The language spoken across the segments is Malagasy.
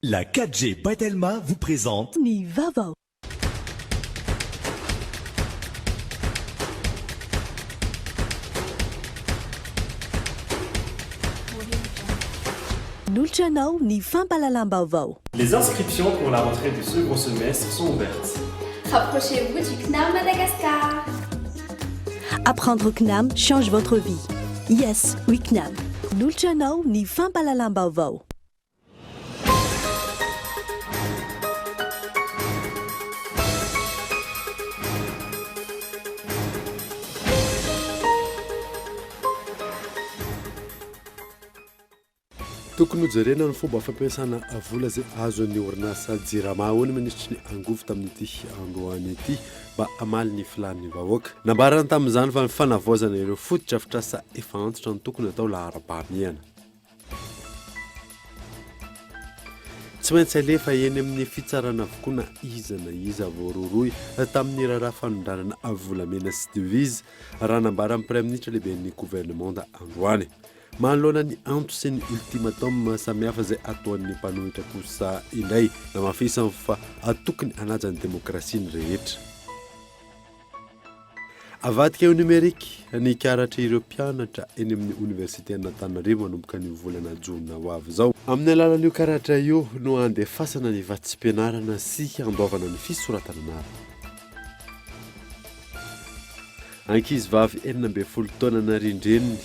La 4G by Telma vous présente. Ny vaovao. Manolotra anao ny fampahalalam-baovao. Les inscriptions pour la rentrée du second semestre sont ouvertes. Rapprochez-vous du CNAM Madagascar. Apprendre au CNAM change votre vie. Yes, we CNAM. Manolotra anao ny fampahalalam-baovao. Tokony hojerena ny fomba fampiasana vola izay azon'ny orinasa Jirama, hoy ny minisitry ny Angovo tamin'ity androany ity mba hamaly ny filàn'ny vahoaka. Nambarany tamin'izany fa ny fanavaozana ireo fotodrafitrasa efa antitra no tokony hatao laharam-pahamehana. Tsy maintsy alefa eny amin'ny fitsarana avokoa na iza na iza voarohirohy tamin'ny raharaha fanondranana volamena sy devise, raha nambaran'ny Praiminisitra lehiben'ny governemanta androany. Manoloana ny antso sy ny ultimatum samihafa izay ataon'ny mpanohitra kosa indray, namafisany fa tokony hanaja ny demokrasia ny rehetra. Avadika ho numérique ny karatra ireo mpianatra eny amin'ny oniversiten'Antananarivo manomboka ny volana jona ho avy izao. Amin'ny alalan'io karatra io no handefasana ny vatsim-pianarana sy handoavana ny fisoratana anarana. Ankizivavy 16 taona narian-dreniny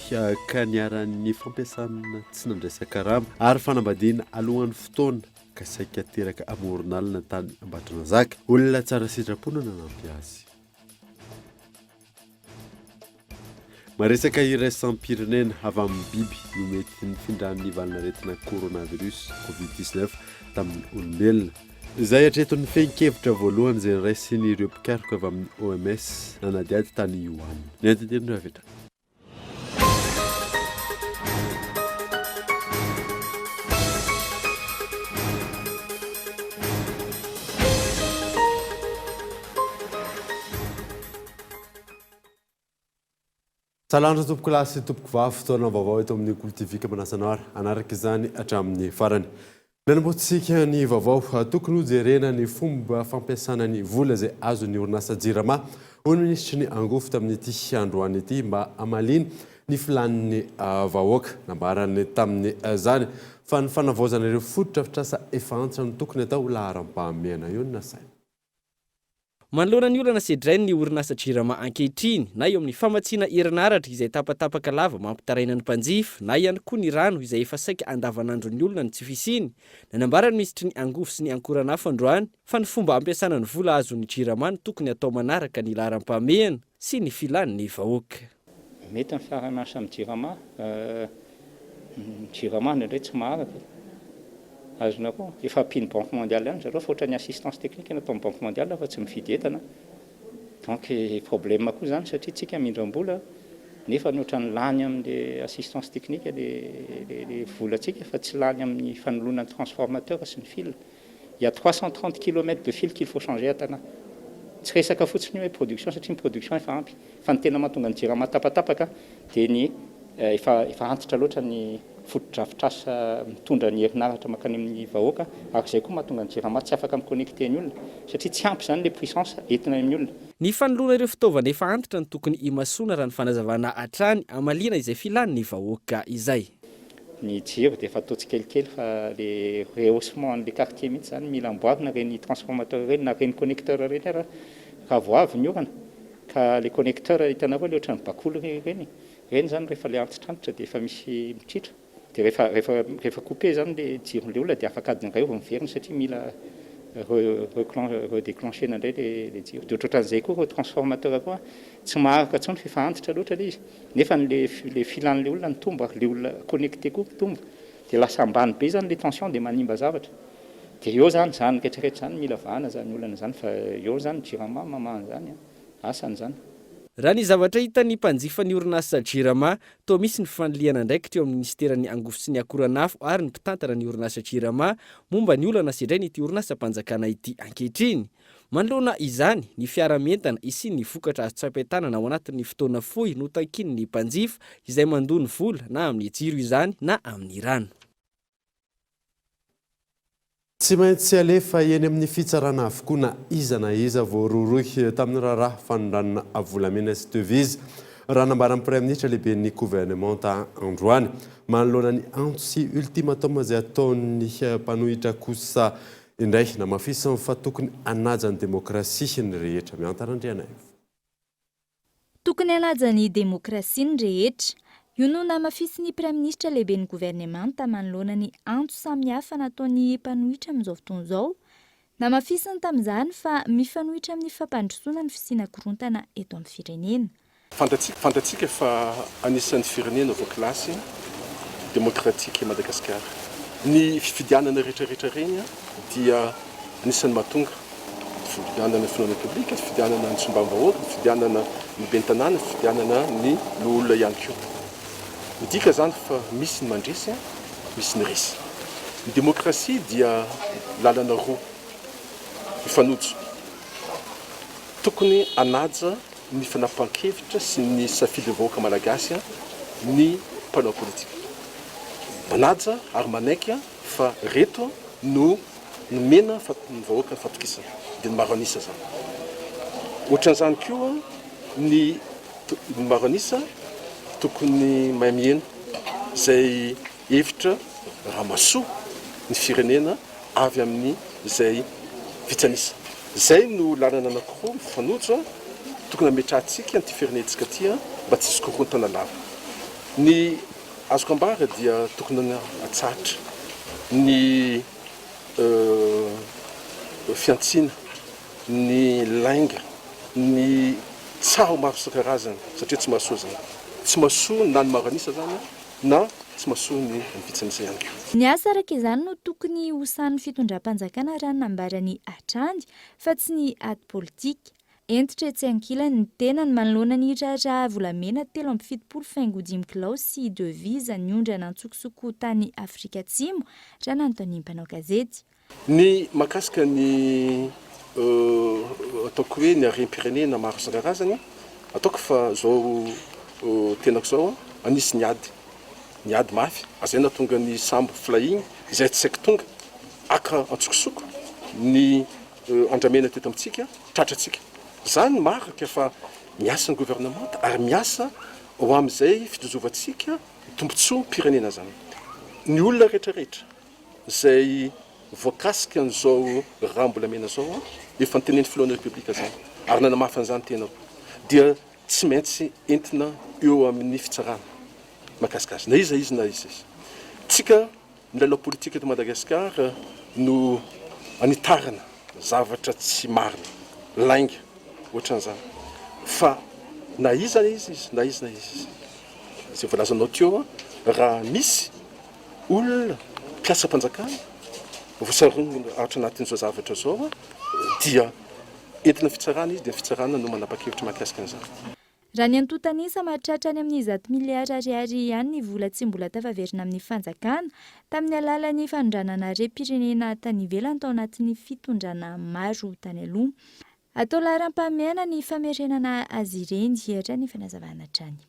ka niharan'ny fampiasana tsy nandraisan-karama ary fanambadiana alohan'ny fotoana ka saika teraka amoron'alina tany Ambatondrazaka. Olona tsara sitrapo no nanampy azy. Maresaka iraisam-pirenena avy amin'ny biby no mety nifindran'ny valanaretina coronavirus, Covid 19, tamin'ny olombelona. Izay hatreto ny fehin-kevitra voalohany izay noraisin'ireo mpikaroka avy amin'ny OMS nanadihady tany Wuhan. Ny andinindininy avy hatrany. Salandra tompokolahy sy tompokovavy, fotoana vaovao eto amin'ny Kolo TV ka manasa anao ary hanaraka izany hatramin'ny farany. Nanombohantsika ny vaovao, tokony hojerena ny fomba fampiasana ny vola izay azon'ny orinasa Jirama, hoy ny minisitry ny Angovo tamin'ity androany ity mba hamaliana ny filàn'ny vahoaka. Nambarany tamin'izany fa ny fanavaozana ireo fotodrafitrasa efa antitra no tokony atao laharam-pahamehana. Eo ny nasaina. Manoloana ny olana sedrain'ny orinasa Jirama ankehitriny, na eo amin'ny famatsiana herinaratra izay tapatapaka lava mampitaraina ny mpanjifa, na ihany koa ny rano izay efa saika andavanandron'ny olona ny tsy fisiany, nanambara ny minisitry ny Angovo sy ny Ankoranafo androany fa ny fomba ampiasana ny vola azon'ny Jirama no tokony hatao manaraka ny laharam-pahamehana sy ny filan'ny vahoaka. Mety ny fiaraha-miasa amin'ny Jirama, ny Jirama indraindray tsy maharaka e. Azonareo? Efa ampian'ny Banque mondiale ihany zareo fa ohatran'ny assistance technique no ataon'ny Banque mondiale fa tsy mividy entana. Donc problème koa izany satria tsika mindram-bola nefa ny ohatran'ny lany amin'le assistance technique le le volantsika fa tsy lany amin'ny fanoloana ny transformateur sy ny fil. Il y a 330 kilomètres de fil qu'il faut changer à Tana. Tsy resaka fotsiny io hoe production satria ny production efa ampy fa ny tena mahatonga ny jirama tapatapaka dia ny efa efa antitra loatra ny fotodrafitrasa mitondra ny herinaratra mankany amin'ny vahoaka ary izay koa mahatonga ny jirama tsy afaka mi-connecter ny olona satria tsy ampy izany ilay puissance entina amin'ny olona. Ny fanoloana ireo fitaovana efa antitra no tokony himasoana raha ny fanazavana hatrany hamaliana izay filan'ny vahoaka izay. Ny jiro dia efa atao tsikelikely fa le rehaussement an'le quartier mihitsy zany mila amboarina ireny transformateur ireny na ireny connecteur ireny ara raha vao avy ny orana ka le connecteur hitanareo le ohatran'ny bakoly ireny, ireny zany rehefa le antitrantitra dia efa misy mitritra dia rehefa rehefa rehefa couper zany le jiron'le olona dia afaka adiny iray vao miverina satria mila re redéclencher-na indray le le jiro dia ohatrohatran'izay koa ireo transformateur koa tsy maharaka intsony fa efa antitra loatra le izy. Nefa le le filan'le olona nitombo ary le olona connecté koa mitombo dia lasa ambany be zany le tension dia manimba zavatra. Dia eo zany zany rehetra rehetra zany mila vahana zany olana zany fa eo zany jirama mamaha an'izany an. Asany zany. Raha ny zavatra hitan'ny mpanjifa ny orinasa Jirama, toa misy ny fanilihana andraikitra eo amin'ny minisiteran'ny Angovo sy ny Akoranafo ary ny mpitantana ny orinasa Jirama momba ny olana sedrain'ity orinasam-panjakana ity ankehitriny. Manoloana izany, ny fiara-mientana hisian'ny vokatra azo tsapain-tanana ao anatin'ny fotoana fohy no takian'ny mpanjifa izay mandoa ny vola na amin'ny jiro izany na amin'ny rano. Tsy maintsy alefa eny amin'ny fitsarana avokoa na iza na iza voarohirohy tamin'ny raharaha fanondranana volamena sy devise, raha nambaran'ny Praiminisitra lehiben'ny governemanta androany. Manoloana ny antso sy ultimatum izay ataon'ny mpanohitra kosa indray, namafisiny fa tokony hanaja ny demokrasia ny rehetra. Miantana Andrianaivo. Tokony hanaja ny demokrasia ny rehetra. Io no namafisin'ny Praiminisitra lehiben'ny governemanta manoloana ny antso samihafa nataon'ny mpanohitra amin'izao fotoana izao. Namafisiny tamin'izany fa mifanohitra amin'ny fampandrosoana ny fisiana korontana eto amin'ny firenena. Fantatsika Fantatsika fa anisan'ny firenena voakilasy demokratika i Madagasikara. Ny fifidianana rehetrarehetra ireny dia anisan'ny mahatonga ny fifidianana ny filohan'ny Repoblika, ny fifidianana ny solombavambahoaka, ny fifidianana ny ben'ny tanàna, ny fifidianana ny loholona ihany koa. Midika izany fa misy ny mandresy, misy ny resy. Ny demokrasia dia lalana roa mifanojo. Tokony hanaja ny fanapahan-kevitra sy ny safidin'ny vahoaka malagasy ny mpanao politika. Manaja ary manaiky fa reto no nomena ny vahoaka ny fahatokisana, dia ny maro an'isa izany. Ohatran'izany koa ny ny maro an'isa tokony mahay miheno izay hevitra raha mahasoa ny firenena avy amin'ny izay vitsy an'isa. Izay no lalana anankiroa mifanojo tokony hametrahantsika an'ity firenentsika ity mba tsy hisy korontana lava. Ny Azoko ambara dia tokony atsahatra ny fihantsiana, ny lainga, ny tsaho maro isan-karazany satria tsy mahasoa izany. Tsy mahasoa na ny maro an'isa izany na tsy mahasoa ny vitsy an'isa ihany koa. Ny asa araka izany no tokony ho sahan'ny fitondram-panjakana raha ny nambarany hatrany fa tsy ny ady politika. Hentitra etsy ankilany ny tenany manoloana ny raharaha volamena 73 faingo dimy kilao sy devise niondrana an-tsokosoko tany Afrika Atsimo, raha nanontanian'ny mpanao gazety. Ny mahakasika ny ataoko hoe ny harem-pirenena maro isan-karazany, ataoko fa izao tenako izao anisy niady, niady mafy, ary izay nahatonga ny sambo flying izay tsy saiky tonga haka an-tsokosoko ny andramena teto amintsika, tratrantsika. Izany marika fa miasa ny governemanta ary miasa ho amin'izay fitozovantsika tombontsoam-pirenena izany. Ny olona rehetra rehetra izay voakasika an'izao raham-bolamena izao, efa notenenin'ny filohan'ny Repoblika izany ary nanamafy an'izany tenako, dia tsy maintsy entina eo amin'ny fitsarana mahakasika azy, na iza izy na iza izy. Tsika Ny lalao politika eto Madagasikara no anitarana zavatra tsy marina, lainga, ohatran'izany. Fa na iza na iza izy, na iza na iza izy, izay voalazanao teo, raha misy olona mpiasam-panjakana voasarona ato anatin'izao zavatra izao dia entina fitsarana izy, dia ny fitsarana no manapa-kevitra mahakasika an'izany. Raha ny antontan'isa, mahatratra any amin'ny 100 miliara ariary ihany ny vola tsy mbola tafaverina amin'ny fanjakana tamin'ny alalan'ny fanondranana harem-pirenena tany ivelany tao anatin'ny fitondrana maro tany aloha. Atao laharam-pahamehana ny famerenana azy ireny, raha ny fanazavana hatrany.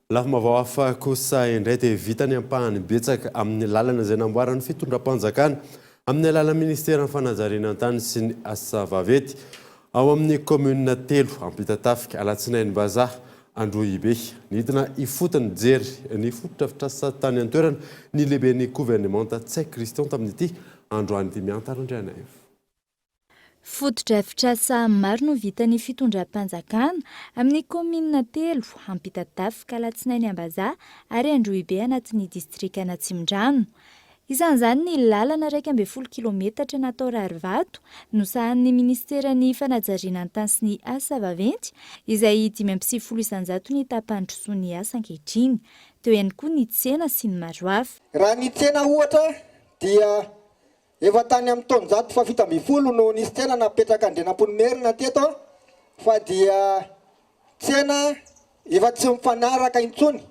Lafim-baovao hafa kosa indray dia vita ny ampahany betsaka amin'ny lalana izay namboaran'ny fitondram-panjakana amin'ny alalan'ny ministeran'ny fanajariana tany sy ny asa vaventy ao amin'ny kaominina telo Ampitatafika, Alatsinainimbazaha, Androhibe. Nidina ifotony nijery ny fotodrafitrasa tany an-toerana ny lehiben'ny governemanta Ntsay Christian tamin'ity androany ity. Miantara Andrianaivo. Fotodrafitrasa maro no vitan'ny fitondram-panjakana amin'ny kaominina telo, Ampitatafika, Alatsinainy Ambazaha ary Androhibe anatin'ny distrikan'Atsimondrano. Isan'izany ny lalana 11 kilometatra natao rarivato nosahanin'ny minisiteran'ny fanajariana ny tany sy ny asa vaventy izay 95% ny taham-pandrosoan'ny asa ankehitriny. Teo ihany koa ny tsena sy ny maro hafa. Raha ny tsena ohatra dia Efa tany amin'ny taonjato faha-17 no nisy tsena napetrak'Andrianampoinimerina teto fa dia tsena efa tsy mifanaraka intsony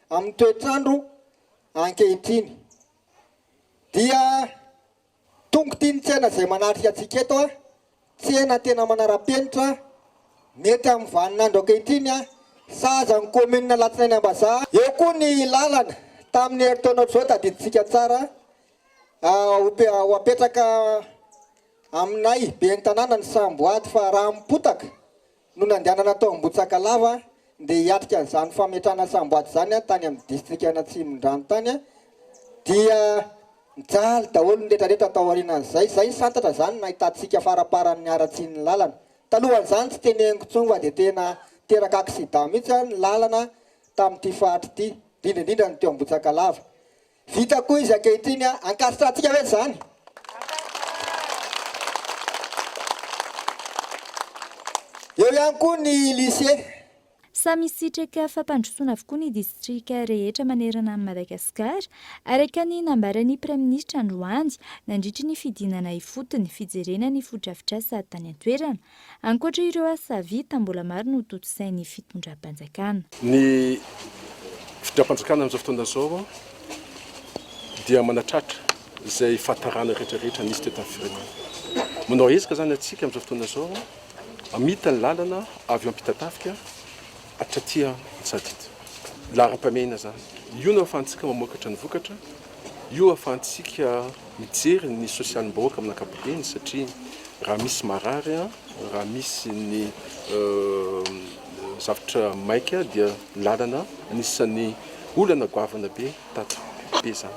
amin'ny toetr'andro ankehitriny. Dia tonga ity ny tsena izay manatrika antsika eto, tsena tena manara-penitra, mety amin'ny vaninandro ankehitriny, sahaza ny kaominina Alatsinainy Ambazaha. Eo koa ny lalana, tamin'ny herintaona ohatr'izao tadidintsika tsara. Ho apetraka aminay ben'ny tanàna ny samboady fa raha mipotaka no nandehanana tao Ambohitsakalava dia hiatrika an'izany fametrahana samboady izany tany amin'ny distrikan'Atsimondrano tany dia nijaly daholo ny retraretra tao aorianan'izay. Izay santatra izany nahitantsika faramparan'ny haratsian'ny lalana. Talohan'izany tsy teneniko intsony fa dia tena teraka accident mihitsy ny lalana tamin'ity faritra ity, indrindra indrindra ny teo Ambohitsakalava. Vita koa izy ankehitriny a! Ankasitrahantsika ve izany? Eo ihany koa ny lycée. Samy hisitraka fampandrosoana avokoa ny distrika rehetra manerana an'i Madagasikara, araka ny nambaran'ny Praiminisitra androany nandritry ny fidinana ifotony fijerena ny fotodrafitrasa tany an-toerana. Ankoatra ireo asa vita, mbola maro no tontosain'ny fitondram-panjakana. Ny fitondram-panjakana amin'izao fotoana izao dia manatratra izay fahatarana rehetra rehetra nisy teto amin'ny firenena. Manao ezaka izany antsika amin'izao fotoana izao hamita ny lalana avy eo Ampitatafika hatraty Antsahadinta. Laharam-pahamehana izany. Io no ahafahantsika mamokatra ny vokatra, io ahafahantsika mijery ny sosialim-bahoaka amin'ny ankapobeny satria raha misy marary, raha misy ny zavatra maika dia lalana anisan'ny olana goavana be tato be izany.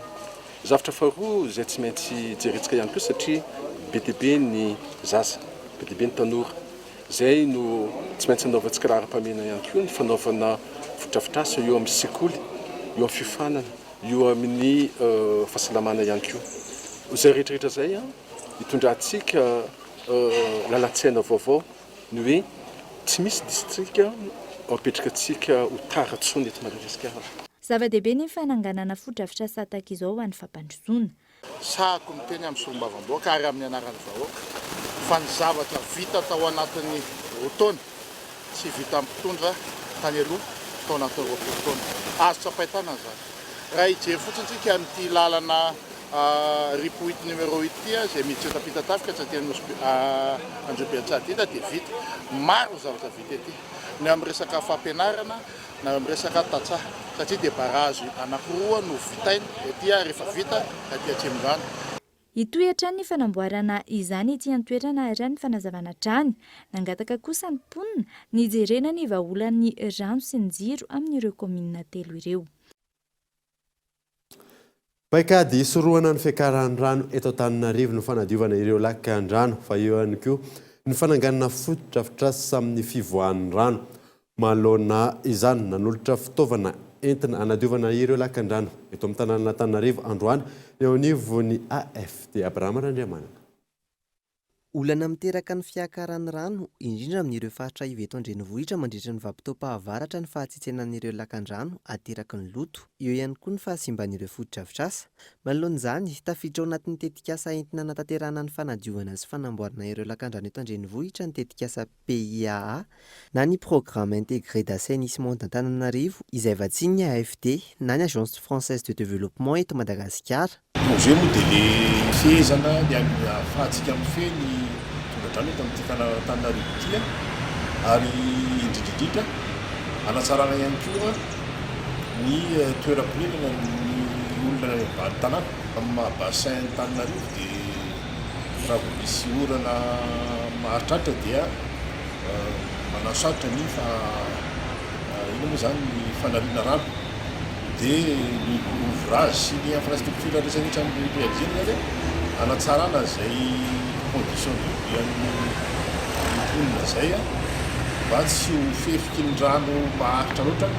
Zavatra faharoa izay tsy maintsy jerentsika ihany koa satria be dia be ny zaza, be dia be ny tanora. Izay no tsy maintsy anaovantsika laharam-pahamehana ihany koa ny fanaovana fotodrafitrasa eo amin'ny sekoly, eo amin'ny fiofanana, eo amin'ny fahasalamana ihany koa. Izay rehetra rehetra izay hitondrantsika lalan-tsaina vaovao ny hoe tsy misy distrika apetraka antsika ho tara intsony eto Madagasikara. Zava-dehibe ny fananganana fotodrafitrasa tahaka izao ho an'ny fampandrosoana. Sahako miteny amin'ny solombavambahoaka ary amin'ny anaran'ny vahoaka fa ny zavatra vita tao anatin'ny roa taona tsy vitan'ny mpitondra tany aloha tao anatin'ny 20 taona. Azo tsapain-tanana izany. Raha hijery fotsiny isika amin'ity lalana Ripoit numéro huit ity izay miditra eto Ampitatafika tsy aty Anosibe Androhibe Antsahadinta dia vita. Maro ny zavatra vita ety. Ny amin'ny resaka fampianarana na amin'ny resaka tantsaha satria dia barrage anankiroa no vitaina ety ary efa vita aty Atsimondrano. Hitohy hatrany ny fanamboarana izany ety an-toerana raha ny fanazavana hatrany. Nangataka kosa ny mponina ny hijerena ny vahaolan'ny rano sy ny jiro amin'ireo kaominina telo ireo. Paikady hisorohana ny fiakaran'ny rano eto Antananarivo ny fanadiovana ireo lakan-drano fa eo ihany koa ny fananganana fotodrafitrasa amin'ny fivoahan'ny rano. Manoloana izany, nanolotra fitaovana entina hanadiovana ireo lakan-drano eto amin'ny tanànan'Antananarivo androany ny eo anivon'ny AFD. Abraham Randriamanana. Olana miteraka ny fiakaran'ny rano, indrindra amin'ireo faritra iva eto an-drenivohitra mandritra ny vanim-potoam-pahavaratra ny fahatsentsenan'ireo lakandrano ateraky ny loto. Eo ihany koa ny fahasimban'ireo fotodrafitrasa. Manoloana izany, tafiditra ao anatin'ny tetikasa entina hanatanterahana ny fanadiovana sy fanamboarana ireo lakandrano eto an-drenivohitra ny tetikasa PIAA na ny Programme Intégré d'Assainissement d'Antananarivo izay vatsian'ny AFD na ny Agence Française de Développement eto Madagasikara. Projet moa dia le fehezana ny amin'ny ahafahantsika mifehy ny tondra-drano eto amin'ity tanànan'Antananarivo ity ary indrindra indrindra hanatsarana ihany koa ny toeram-ponenana ny olona any ambany tanàna. Amin'ny maha bassin an'Antananarivo dia raha vao misy orana maharitraritra dia mananosarotra ny fa inona moa izany ny fanariana rano. Dia ny ouvrage sy ny infrastructure rehetra rehetra amin'ny réalisena zany hanatsarana izay condition de vie an'ny mponina izay mba tsy ho fefiky ny rano maharitra loatra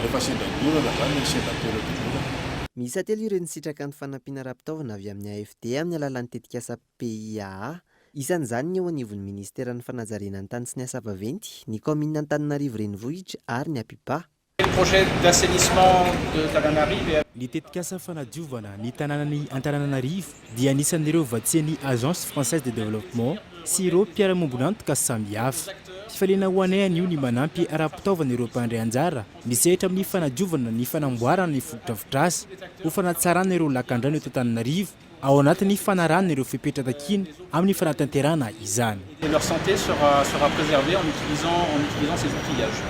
rehefa sendra ny orana zany sendra période ny orana. Miisa telo ireo nisitraka ny fanampiana ara-pitaovana avy amin'ny AFD amin'ny alalan'ny tetikasa PIAA. Isan'izany ny eo anivon'ny minisiteran'ny fanajariana ny tany sy ny asa vaventy, ny kaominina Antananarivo Renivohitra ary ny APIPA. Ny tetikasa fanadiovana ny tanànan'i Antananarivo dia anisan'ireo vatsian'ny Agence Française de Développement sy ireo mpiara-miombon'antoka samihafa. Fifaliana ho anay anio ny manampy ara-pitaovana ireo mpandray anjara misehatra amin'ny fanadiovana ny fanamboarana ny fotodrafitrasa ho fanatsarana ireo lakandrano eto Antananarivo ao anatin'ny fanarahana ireo fepetra takiana amin'ny fanatanterahana izany. Et leur santé sera sera préservée en utilisant en utilisant ces outillages.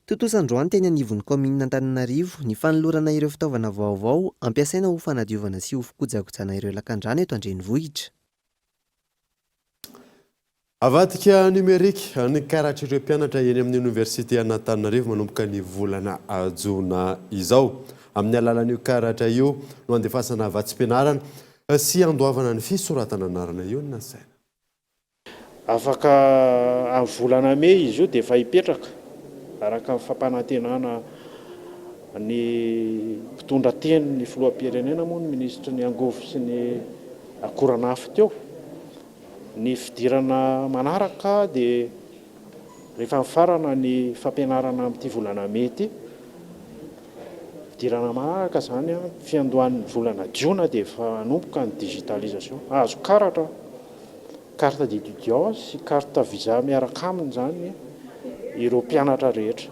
Tontosa androany teny anivon'ny kaominina Antananarivo ny fanolorana ireo fitaovana vaovao ampiasaina ho fanadiovana sy ho fikojakojana ireo lakandrano eto an-drenivohitra. Avadika numérique ny karatr'ireo mpianatra eny amin'ny oniversite an'Antananarivo manomboka ny volana jona izao. Amin'ny alalan'io karatra io no andefasana vatsim-pianarana sy andoavana ny fisoratana anarana io ny nasaina. Afaka amin'ny volana mey izy io dia efa hipetraka, araka ny fampanantenana ny mpitondra teny ny filoham-pirenena moa ny minisitry ny angovo sy ny akoranafo teo. Ny fidirana manaraka dia rehefa mifarana ny fampianarana amin'ity volana mey ity. Fidirana manaraka izany, fiandohan'ny volana jiona dia efa hanomboka ny digitalisation. Hahazo karatra. Carte d'étudiant sy carte visa miaraka aminy izany ireo mpianatra rehetra.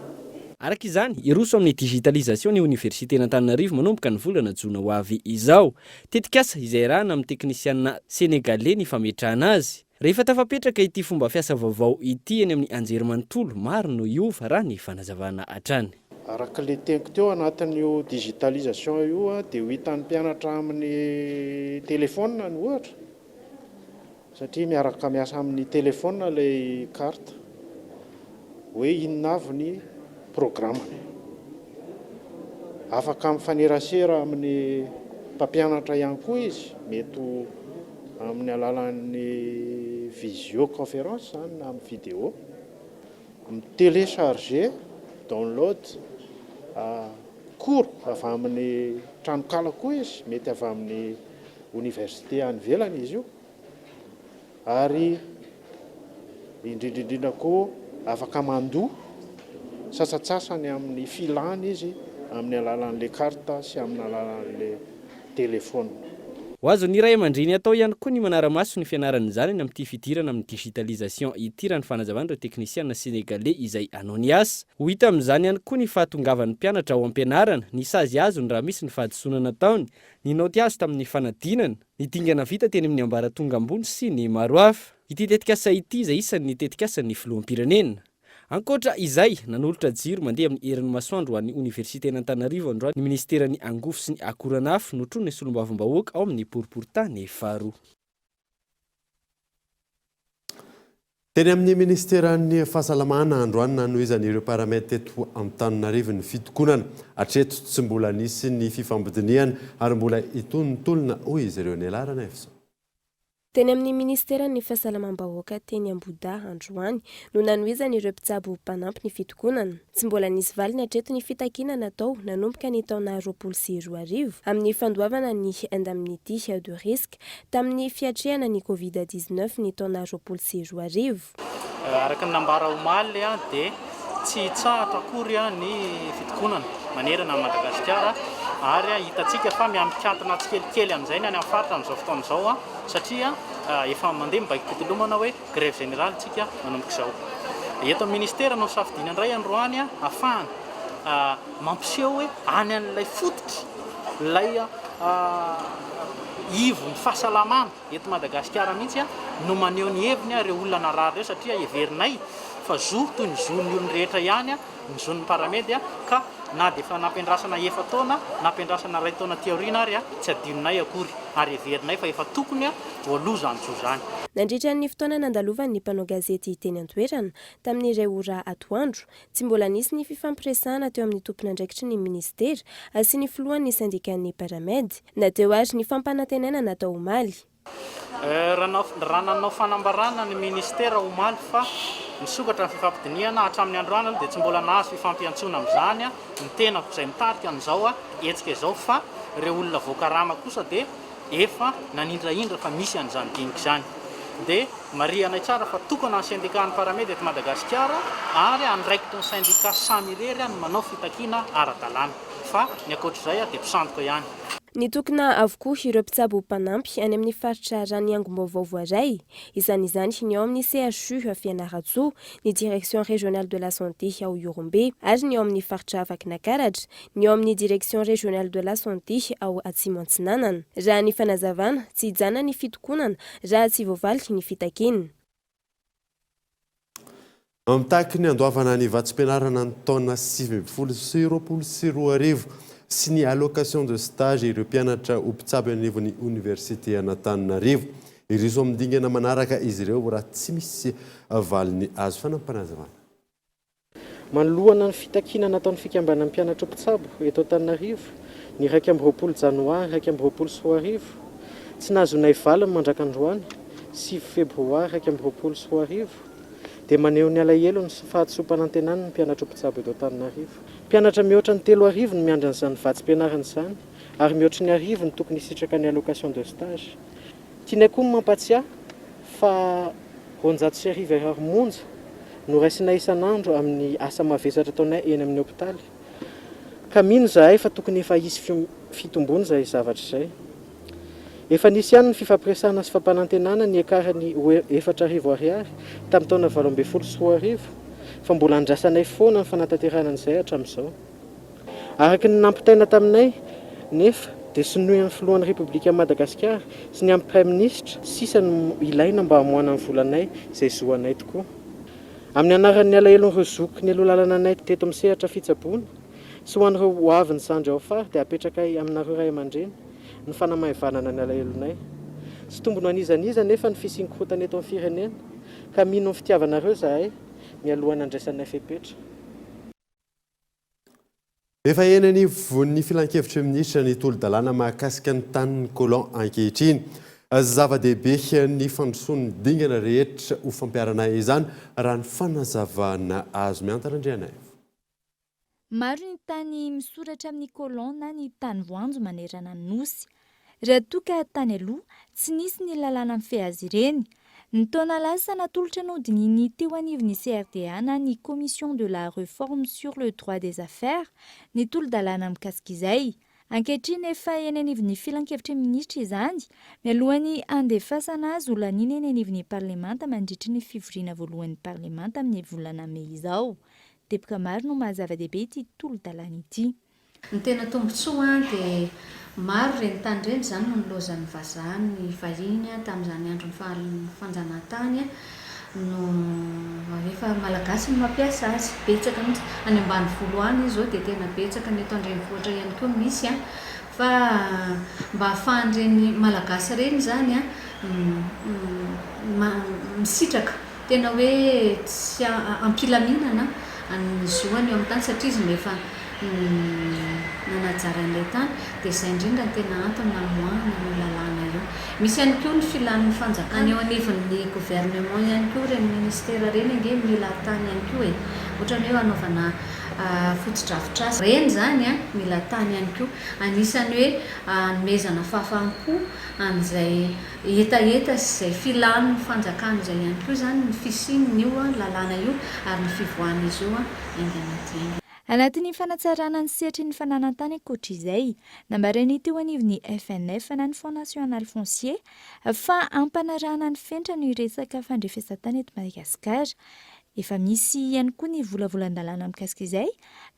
Araka izany, hiroso amin'ny digitalisation ny oniversiten'Antananarivo manomboka ny volana jona ho avy izao. Tetikasa izay iarahana amin'ny teknisianina senegaley ny fametrahana azy. Rehefa tafapetraka ity fomba fiasa vaovao ity eny amin'ny anjerimanontolo, maro no hiova raha ny fanazavana hatrany. Araka ilay teniko teo, anatin'io digitalisation io dia ho hitan'ny mpianatra amin'ny telephone ny ohatra. Satria miaraka miasa amin'ny telephone ilay carte hoe inona avy ny programmany. Afaka mifanerasera amin'ny mpampianatra ihany koa izy, mety ho amin'ny alalan'ny visio conférence izany na amin'ny vidéo. Mi-télécharger, download, cours avy amin'ny tranonkala koa izy, mety avy amin'ny oniversite any ivelany izy io ary indrindra indrindra koa afaka mandoa sasantsasany amin'ny filany izy amin'ny alalan'ilay carte sy amin'ny alalan'ilay telephone. Ho azon'ny ray aman-dreny atao ihany koa ny manara-maso ny fianaran'ny zanany amin'ity fidirana amin'ny digitalisation ity raha ny fanazavan'ireo teknisiana senegaley izay hanao ny asa. Ho hita amin'izany ihany koa ny fahatongavan'ny mpianatra ao am-pianarana, ny sazy azony raha misy ny fahadisoana nataony, ny naoty azo tamin'ny fanadinana, ny dingana vita teny amin'ny ambaratonga ambony sy ny maro hafa. Ity tetikasa ity izay isan'ny tetikasan'ny filoham-pirenena. Ankoatra izay, nanolotra jiro mandeha amin'ny herin'ny masoandro ho an'ny oniversiten'Antananarivo androany ny minisiteran'ny angovo sy ny akoranafo, notronin'ny solombavambahoaka ao amin'ny boriborintany faharoa. Teny amin'ny minisiteran'ny Fahasalamana androany nanohizan'ireo Paramed teto Antananarivo ny fitokonana. Hatreto tsy mbola nisy ny fifampidinihana ary mbola hitohy ny tolona, hoy izy ireo. Nela Ranaivoson. Teny amin'ny minisiteran'ny Fahasalamam-bahoaka teny Ambohidahy androany no nanohizan'ireo mpitsabo mpanampy ny fitokonana. Tsy mbola nisy valiny hatreto ny fitakiana natao nanomboka ny taona 2020 amin'ny fandoavana ny indemnité de risque tamin'ny fiatrehana ny Covid 19 ny taona 2020. Araka ny nambara omaly dia tsy hitsahatra akory ny fitokonana manerana an'i Madagasikara ary hitantsika fa miha-mikatona tsikelikely amin'izay ny any amin'ny faritra amin'izao fotoana izao satria efa mandeha ny baiko-pitolomana hoe grève générale tsika manomboka izao. Eto amin'ny ministera no safidiana indray androany ahafahana mampiseho hoe any an'ilay fototra, ilay ivon'ny fahasalamana eto Madagasikara mihitsy no maneho ny heviny ireo olona narary ireo satria heverinay fa zo toy ny zon'ny olon-drehetra ihany ny zon'ny Paramed ka na dia efa nampiandrasana efa-taona, nampiandrasana iray taona aty aoriana ary tsy adinonay akory ary heverinay fa efa tokony ho aloa izany zo izany. Nandritra ny fotoana nandalovan'ny mpanao gazety teny an-toerana, tamin'ny iray ora atoandro, tsy mbola nisy ny fifampiresahana teo amin'ny tompon'andraikitry ny minisitera sy ny filohan'ny sendikan'ny Paramed, na teo ary ny fampanantenaina natao omaly. Raha nanao fanambarana ny minisitera omaly fa nisokatra ny fifampidinihana, hatramin'ny androany aloha dia tsy mbola nahazo fifampiantsoana amin'izany ny tenako izay mitarika an'izao hetsika izao fa ireo olona voakarama kosa dia efa nanindrahindra fa misy an'izany dinika izany. Dia marihanay tsara fa tokana ny sendikan'ny Paramed eto Madagasikara ary andraikitry ny sendika samy irery ny manao fitakiana ara-dalàna fa ny ankoatr'izay dia mpisandoka ihany. Nitokona avokoa ireo mpitsabo mpanampy any amin'ny faritra raha ny angom-baovao voaray. Isan'izany ny ao amin'ny CHU Fianarantsoa, ny Direction Régionale de la Santé ao Ihorombe ary ny ao amin'ny faritra Vakinakaratra, ny ao amin'ny Direction Régionale de la Santé ao Atsimo Antsinanana. Raha ny fanazavana, tsy hijanona ny fitokonana raha tsy voavaly ny fitakiana. Mitaky ny handoavana ny vatsim-pianarana ny taona 2019 sy ny allocation de stage ireo mpianatra ho mpitsabo eny anivon'ny oniversiten'Antananarivo. Hiroso amin'ny dingana manaraka izy ireo raha tsy misy valiny azo. Fanampinazavana. Manoloana ny fitakiana nataon'ny fikambanan'ny mpianatra mpitsabo eto Antananarivo ny 21 janoary 2021, tsy nahazoanay valiny mandrak'androany, 9 febroary 2021, dia maneho ny alahelony sy fahadisoam-panantenany ny mpianatra mpitsabo eto Antananarivo. Mpianatra mihoatra ny 3000 no miandry an'izany vatsim-pianarana izany ary mihoatry ny arivo no tokony hisitraka ny allocation de stage. Tianay koa ny mampatsiahy fa 1200 ariary monja no raisinay isan'andro amin'ny asa mavesatra ataonay eny amin'ny hopitaly, ka mino izahay fa tokony efa hisy fitomboana izay zavatra izay. Efa nisy ihany ny fifampiresahana sy fampanantenana niakarany ho 4000 ariary tamin'ny taona 2018, fa mbola andrasanay foana ny fanatanterahana an'izay hatramin'izao. Araka ny nampitaina taminay, nefa, dia sinoian'ny filohan'ny Repoblikan'i Madagasikara sy ny an'ny Praiminisitra sisa no ilaina mba hamoahana ny volanay izay zo anay tokoa. Amin'ny anaran'ny alahelon'ireo zoky nialoha lalana anay teto amin'ny sehatra fitsaboana sy ho an'ireo ho avy ny zandry ao afara dia apetrakay aminareo ray aman-dreny ny fanamaivanana ny alahelonay. Tsy tombony ho an'iza n'iza anefa ny fisian'ny korontana eto amin'ny firenena ka mino ny fitiavanareo izahay mialohan'ny handraisanay fepetra. Efa eny anivon'ny filankevitry ny minisitra ny tolo-dalàna mahakasika ny tanin'ny colon ankehitriny. Zava-dehibe ny fandrosoan'ny dingana rehetra ho fampiharana izany, raha ny fanazavana azo. Miantana Andrianaivo. Maro ny tany misoratra amin'ny colon na ny tany voanjo manerana ny Nosy. Raha toa ka tany aloha, tsy nisy ny lalàna mifehy azy ireny. Ny taona lasa, natolotra nodinihin'ny teo anivon'ny CRDA na ny Commission de la Reforme sur le Droit des Affaires ny tolo-dalàna mikasika izay. Ankehitriny, efa eny anivon'ny Filankevitry ny Minisitra izany, mialohan'ny handefasana azy ho laniana eny anivon'ny Parlemanta mandritry ny fivoriana voalohan'ny Parlemanta amin'ny volana mey izao. Teboka maro no maha zava-dehibe ity tolo-dalàna ity. Ny tena tombontsoa dia maro ireny tany ireny izany no nilaozan'ny vazaha ny vahiny tamin'izany andron'ny fanjanahantany no efa malagasy no mampiasa azy, betsaka mihitsy, any ambanivolo any izy izao dia tena betsaka, ny eto an-drenivohitra ihany koa misy fa mba ahafahan'ireny malagasy ireny izany misitraka Tena hoe tsy am-pilaminana ny zoany eo amin'ny tany satria izy no efa nanajary an'ilay tany dia izay indrindra no tena antony namoahana an'io lalàna io. Misy ihany koa ny filan'ny fanjakana eo anivon'ny gouvernement ihany koa ireny ministera ireny ange mila tany ihany koa e! Ohatra ny hoe hanaovana fotodrafitrasa ireny izany an, mila tany ihany koa. Anisan'ny hoe hanomezana fahafaham-po an'izay Hetaheta sy izay filan'ny fanjakana izay ihany koa izany ny fisian'io lalàna io ary ny fivoahan'izy io haingana dia haingana. Anatin'ny fanatsarana ny sehatry ny fananan-tany ankoatra izay, nambaran'ny teo anivon'ny FNF na ny Fonds National Foncier fa hampanarahana ny fenitra ny resaka fandrefesan-tany eto Madagasikara. Efa misy ihany koa ny volavolan-dalàna mikasika izay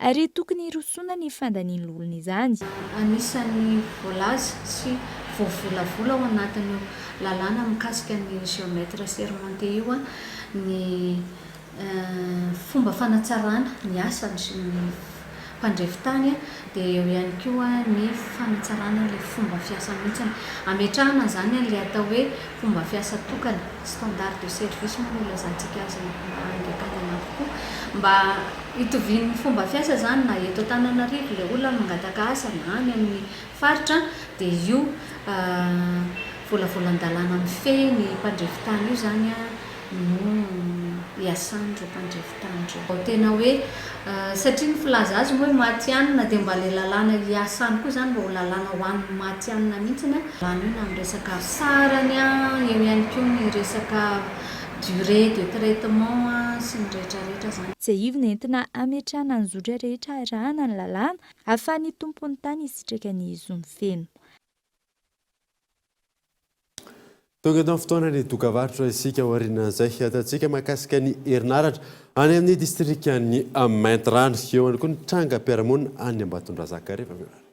ary tokony hirosoana ny fandanian'ny loholona izany. Anisan'ny voalaza sy voavolavola ao anatin'io lalàna mikasika ny géomètre assermenté io ny fomba fanatsarana ny asan'ny mpandrefy tany dia eo ihany koa ny fanatsarana ilay fomba fiasa mihitsy. Ametrahana izany an'ilay atao hoe fomba fiasa tokana, standard de service moa no ilazantsika azy mba haingankaingana kokoa, mba hitovian'ny fomba fiasa izany na eto Antananarivo ilay olona mangataka asa na any amin'ny faritra dia io volavolan-dalàna mifehy ny mpandrefy tany io izany no iasan'ireo mpandrefy tany ireo. Tena hoe satria ny filaza azy moa hoe matihanina dia mba ilay lalàna hiasany koa izany mba ho lalàna ho an'ny matihanina mihitsy lalàna io na amin'ny resaka sarany, eo ihany koa ny resaka durée de traitement sy ny rehetra rehetra izany. Tsiahivina entina hametrahana ny zotra rehetra arahana ny lalàna ahafahan'ny tompon'ny tany hisitraka ny zony feno. Tonga eto amin'ny fotoana ny dokavarotra isika aorian'izay hiatantsika mahakasika ny herinaratra any amin'ny distrikan'i Maintirano. Eo ihany koa ny trangam-piarahamonina any Ambatondrazaka rehefa avy eo ary.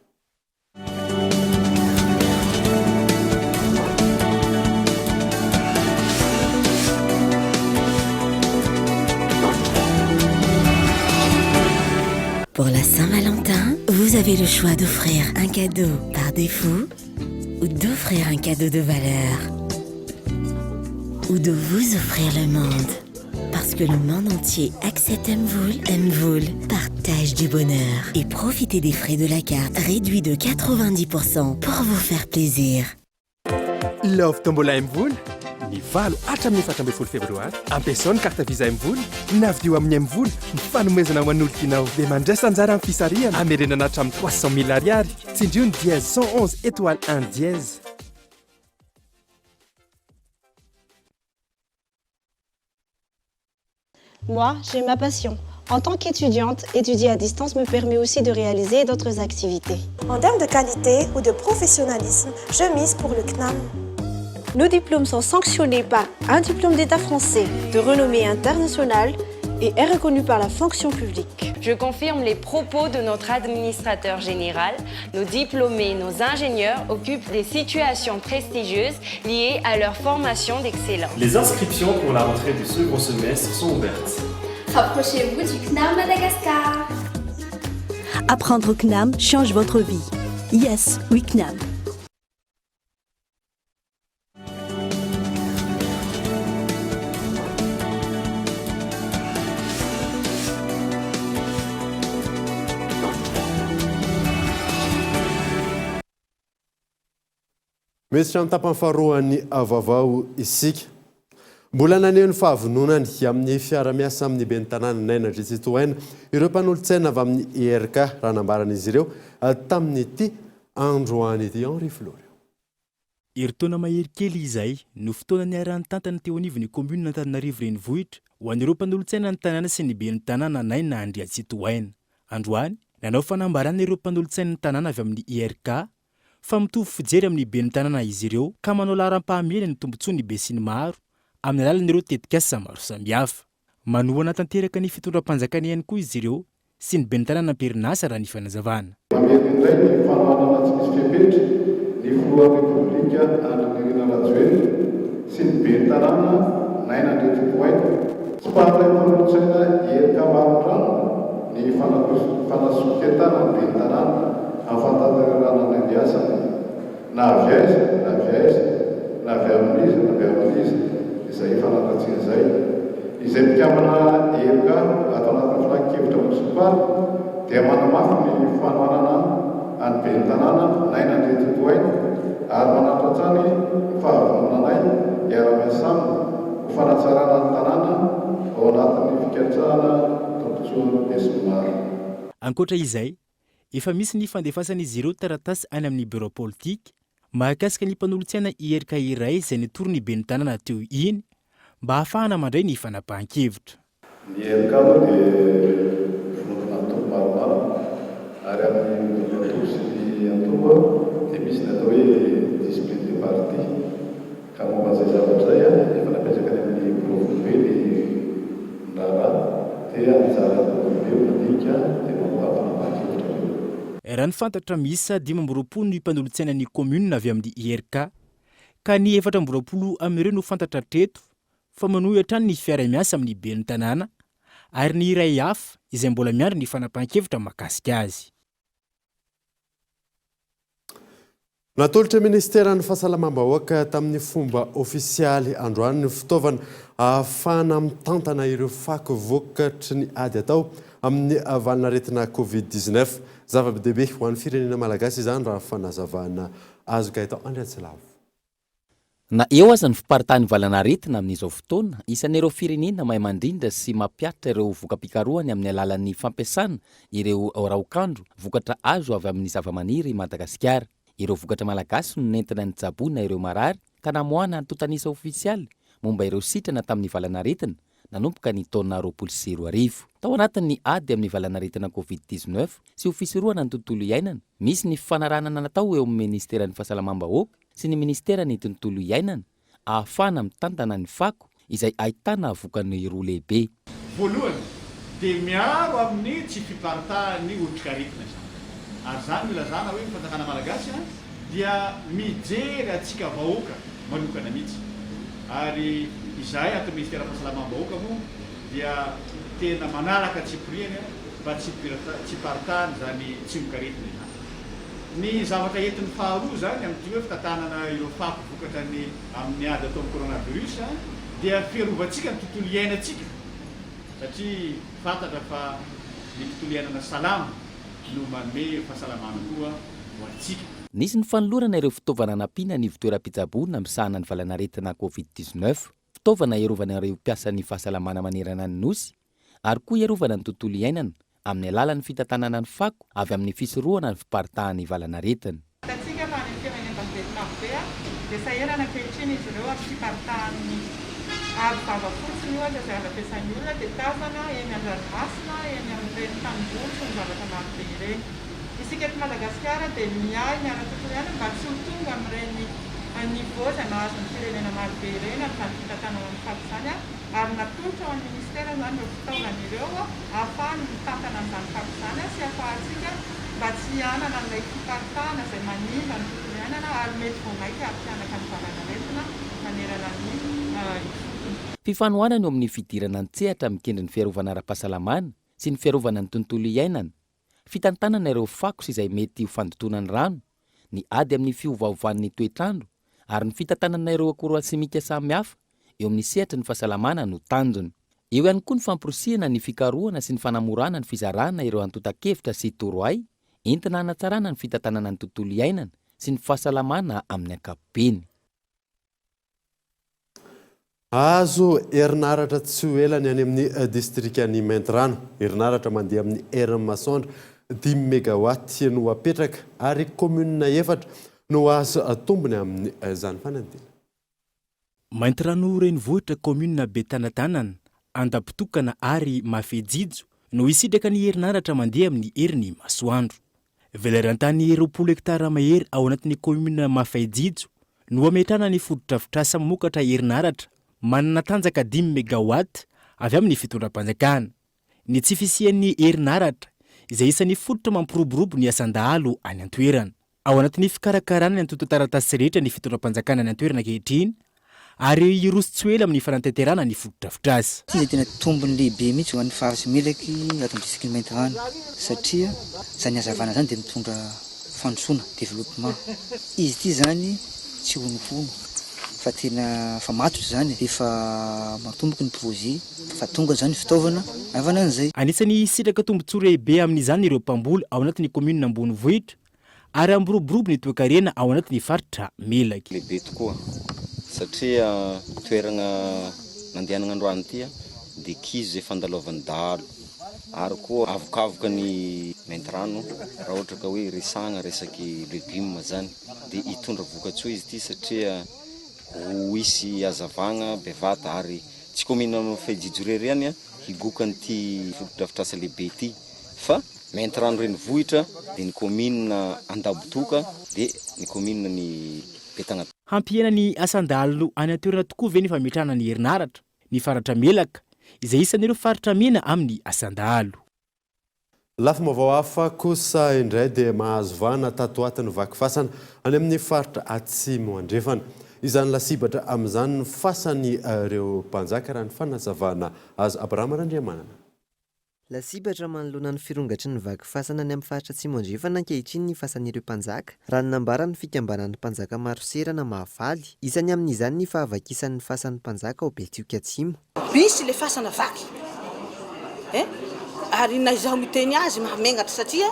avez le choix d'offrir un cadeau par défaut ou d'offrir un cadeau de valeur ou de vous offrir le monde. Parce que le monde entier accepte Mvoul, Mvoul partage du bonheur et profitez des frais de la carte réduits de 90% pour vous faire plaisir. Love Tombola Mvola, ny valo hatramin'ny 14 febroary. Ampiasao ny carte Visa Mvola na vidio amin'ny Mvola ny fanomezana ho an'olon-tianao. Dia mandraisa anjara amin'ny fisarihana hamerenana hatramin'ny 300 mille ariary. Tsindrio ny dièse 111 étoile 1 dièse. Moi, j'ai ma passion. En tant qu'étudiante, étudier à distance me permet aussi de réaliser d'autres activités. En termes de qualité ou de professionnalisme, je mise pour le CNAM. Nos diplômes sont sanctionnés par un diplôme d'État français de renommée internationale et est reconnu par la fonction publique. Je confirme les propos de notre administrateur général. Nos diplômés, nos ingénieurs occupent des situations prestigieuses liées à leur formation d'excellence. Les inscriptions pour la rentrée du second semestre sont ouvertes. Rapprochez-vous du CNAM Madagascar. Apprendre au CNAM change votre vie. Yes, we CNAM. Miditra amin'ny tapany faharoan'ny vaovao isika. Mbola naneho ny fahavononany amin'ny fiara-miasa amin'ny ben'ny tanàna Naina Andriatsitohaina ireo mpanolotsaina avy amin'ny IRK raha nambaran'izy ireo tamin'ity androany ity. Henri Florio. Herintaona mahery kely izay no fotoana niaraha-nitantana teo anivon'ny kaominina Antananarivo Renivohitra ho an'ireo mpanolotsaina ny tanàna sy ny ben'ny tanàna Naina Andriatsitohaina. Androany, nanao fanambarana ireo mpanolotsain'ny tanàna avy amin'ny IRK fa mitovy fijery amin'ny ben'ny tanàna izy ireo ka manao laharam-pahamehana ny tombontsoan'ny besinimaro amin'ny alalan'ireo tetikasa maro samihafa. Manohana tanteraka ny fitondram-panjakana ihany koa izy ireo sy ny ben'ny tanàna am-perinasa raha ny fanazavana. Mamerina indray ny fanohanana tsy misy fepetra ny filohan'ny Repoblika Andry Nirina Rajoelina sy ny ben'ny tanàna Naina Andriantsitohaina. Tsy mpahalay mpanolotsaina IRK Marindrano ny fanasoketana ny ben'ny tanàna amin'ny fanatanterahana ny andiasany. Na avy aiza na avy aiza, na avy amin'iza na avy amin'iza izay fanaratsiana izay. Izay mpikambana EMK ato anatin'ny filan-kevitra monisipaly dia manamafy ny fanohanana an'ny ben'ny tanàna Naina Andriantsitohaina ary manatitra hatrany ny fahavononanay hiara-miasa aminy ho fanatsarana ny tanàna ao anatin'ny fikatsahana tombontsoan'ny besinimaro. Ankoatra izay, Efa misy ny fandefasan'izy ireo taratasy any amin'ny birao politika mahakasika ny mpanolotsaina IRK iray izay nitory ny ben'ny tanàna teo iny mba hahafahana mandray ny fanapahan-kevitra. Ny IRK moa dia vondrona antoko maromaro ary amin'ny vondrona antoko sy ny antoko dia misy ny atao hoe discipline de parti. Ka momba an'izay zavatra izay, efa napetraka any amin'ny birao foibe ny raharaha, dia anjaran'ny birao foibe no mandinika dia mamoaka fanapahan-kevitra avy eo. Raha ny fantatra, miisa 25 ny mpanolotsaina ny kaominina avy amin'ny IRK, ka ny 24 amin'ireo no fantatra hatreto fa manohy hatrany ny fiaraha-miasa amin'ny ben'ny tanàna, ary ny iray hafa izay mbola miandry ny fanapahan-kevitra mahakasika azy. Natolotry ny Ministeran'ny Fahasalamam-bahoaka tamin'ny fomba ofisialy androany ny fitaovana ahafahana mitantana ireo fako vokatry ny ady atao amin'ny valin'aretina Covid 19. Zava-dehibe ho an'ny firenena malagasy izany raha fanazavana azo Gaëtan Andriantsilavo. Na eo aza ny fiparitahan'ny valan'aretina amin'izao fotoana, isan'ireo firenena mahay mandrindra sy mampihatra ireo voka-pikarohany amin'ny alalan'ny fampiasana ireo raokandro, vokatra azo avy amin'ny zavamaniry i Madagasikara. Ireo vokatra malagasy no nentina nitsaboana ireo marary ka namoahana antontan'isa ofisialy momba ireo sitrana tamin'ny valan'aretina nanomboka ny taona 2020. Tao anatin'ny ady amin'ny valan'aretina Covid 19 sy ho fisorohana ny tontolo iainana, misy ny fifanarahana natao eo amin'ny Ministeran'ny Fahasalamam-bahoaka sy ny Ministeran'ny Tontolo Iainana ahafahana mitantana ny fako izay ahitana vokany roa lehibe. Voalohany, dia miaro amin'ny tsy fiparitahan'ny otrikaretina izany. Ary izany no ilazana hoe ny fanjakana malagasy dia mijery antsika vahoaka manokana mihitsy. Ary izahay ato amin'ny Ministeran'ny Fahasalamam-bahoaka moa dia tena manaraka antsipiriany. mba tsy hiparitahan'izany tsimokaretina izany. Ny zavatra entiny faharoa izany amin'ity hoe fitantanana ireo fako vokatra ny amin'ny ady atao amin'ny coronavirus dia fiarovantsika ny tontolo iainantsika satria fantatra fa ny tontolo iainana salama no manome fahasalamana koa ho antsika. Nisy ny fanolorana ireo fitaovana hanampiana ny ivontoeram-pitsaboana misahana ny valanaretina Covid 19, fitaovana hiarovana ireo mpiasan'ny fahasalamana manerana ny Nosy ary koa hiarovana ny tontolo iainana amin'ny alalan'ny fitantanana ny fako avy amin'ny fisorohana ny fiparitahan'ny valanaretina. Hitantsika fa any amin'ny firenena-mpandeha marobe dia sahirana ankehitriny izy ireo amin'ny fiparitahan'ny aro vava fotsiny ohatra izay azo ampiasain'ny olona dia tazana eny an-dranomasina, eny amin'ireny tanimboly sy ny zavatra marobe ireny. Isika eto Madagasikara dia miahy ny ara-tontolo iainana mba tsy ho tonga amin'ireny niveau izay mahazo ny firenena marobe ireny amin'izany fitantanana ny fako izany. ary natolotra ho an'ny Ministera izany ireo fitaovana ireo ahafahany mitantana an'izany fako izany sy ahafahantsika mba tsy hanana an'ilay fiparitahana izay manimba ny tontolo iainana ary mety vao mainka hampihanaka ny valanaretina manerana ny ifotony. Fifanohanana eo amin'ny fidirana an-tsehatra mikendry ny fiarovana ara-pahasalamana sy ny fiarovana ny tontolo iainana, fitantanana ireo fako sy izay mety ho fandotoana ny rano, ny ady amin'ny fiovaovan'ny toetr'andro ary ny fitantanana ireo akora simika samihafa eo amin'ny sehatry ny fahasalamana no tanjona. Eo ihany koa ny famporisihana ny fikarohana sy ny fanamorana ny fizarana ireo antontan-kevitra sy torohay entina hanatsarana ny fitantanana ny tontolo iainana sy ny fahasalamana amin'ny ankapobeny. Hahazo herinaratra tsy ho ela ny any amin'ny distrikan'i Maintirano. Herinaratra mandeha amin'ny herin'ny masoandro dimy megawatt no hapetraka ary kaominina efatra no hahazo tombony amin'izany fanadinana. Maintirano renivohitra kaominina Betanatanana, Andapotokana ary Mafejijo no hisitraka ny herinaratra mandeha amin'ny herin'ny masoandro. Velaran-tany 20 hektara mahery ao anatin'ny kaominina Mafaijijo no hametrahana ny fotodrafitrasa mamokatra herinaratra manana tanjaka dimy megawatt avy amin'ny fitondram-panjakana. Ny tsy fisian'ny herinaratra, izay isan'ny fototra mampiroborobo ny asan-dahalo any an-toerana. Ao anatin'ny fikarakarana ny antontan-taratasy rehetra ny fitondram-panjakana any an-toerana ankehitriny ary hiroso tsy ho ela amin'ny fanatanterahana ny fotodrafitrasa. Ity dia tena tombony lehibe mihitsy ho an'ny faritry Melaky ato amin'ny distrikan'i Maintirano satria izany hazavana izany dia mitondra fandrosoana, développement. Izy ity izany tsy honohono fa tena efa matotra izany e, efa matomboka ny projet, efa tonga izany ny fitaovana havana an'izay. Anisan'ny hisitraka tombontsoa lehibe amin'izany ireo mpamboly ao anatin'ny kaominina ambonivohitra ary hampiroborobo ny toekarena ao anatin'ny faritra Melaky. Lehibe tokoa satria toeragna nandehanagna androany ity dia kizo izay fandalovan'ny dahalo ary koa avokavoka ny Maintirano raha ohatra ka hoe resahagna resaky legume zany dia hitondra vokatsoa izy ity satria ho hisy hazavagna bevata ary tsy kaominina Fehijijoro irery ihany higoka an'ity fotodrafitrasa lehibe ity fa Maintirano renivohitra dia ny kaominina Andabotoka dia ny kaominina ny Betagna. Hampihena ny asan-dahalo any an-toerana tokoa ve ny fametrahana ny herinaratra? Ny faritra Melaka, izay isan'ireo faritra mena amin'ny asan-dahalo. Lafim-baovao hafa kosa indray dia mahazo vahana tato ho ato ny vaky fasana any amin'ny faritra Atsimo Andrefana. Izany lasibatra amin'izany ny fasan'ireo mpanjaka raha ny fanazavana azo Abraham Randriamanana. Lasibatra manoloana ny firongatry ny vaky fasana any amin'ny faritra Atsimo Andrefana ankehitriny ny fasan'ireo mpanjaka, raha ny nambaran'ny fikambanan'ny mpanjaka Maroserana Mahavaly. Isany amin'izany ny fahavakisan'ny fasan'ny mpanjaka ao Betioky Atsimo. Misy le fasana vaky eh! Ary na izaho miteny azy mahamenatra satria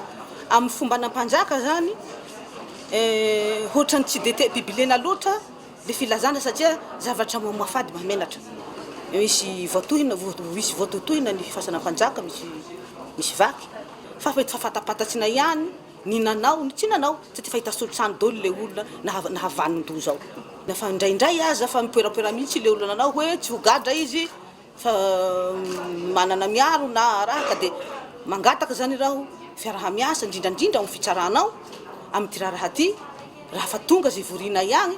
amin'ny fombana mpanjaka zany eh, ohatran'ny tsy de te bibilena loatra Le filazana satria zavatra mamoafady mahamenatra. Misy voatohina, misy voatohitohina ny fasana mpanjaka, misy misy vaky. Fa mety fa fantapatatsina ihany ny nanao ny tsy nanao satria fa hita solotrano daholo le olona naha nahavanon-doza ao. Na fa indraindray aza fa mipoerapoera mihitsy le olona nanao hoe tsy ho gadra izy Fa manana miaro na raha ka dia mangataka izany raho fiaraha-miasa indrindra indrindra ao amin'ny fitsarana ao amin'ity raharaha ity raha fa tonga izay vorianay agny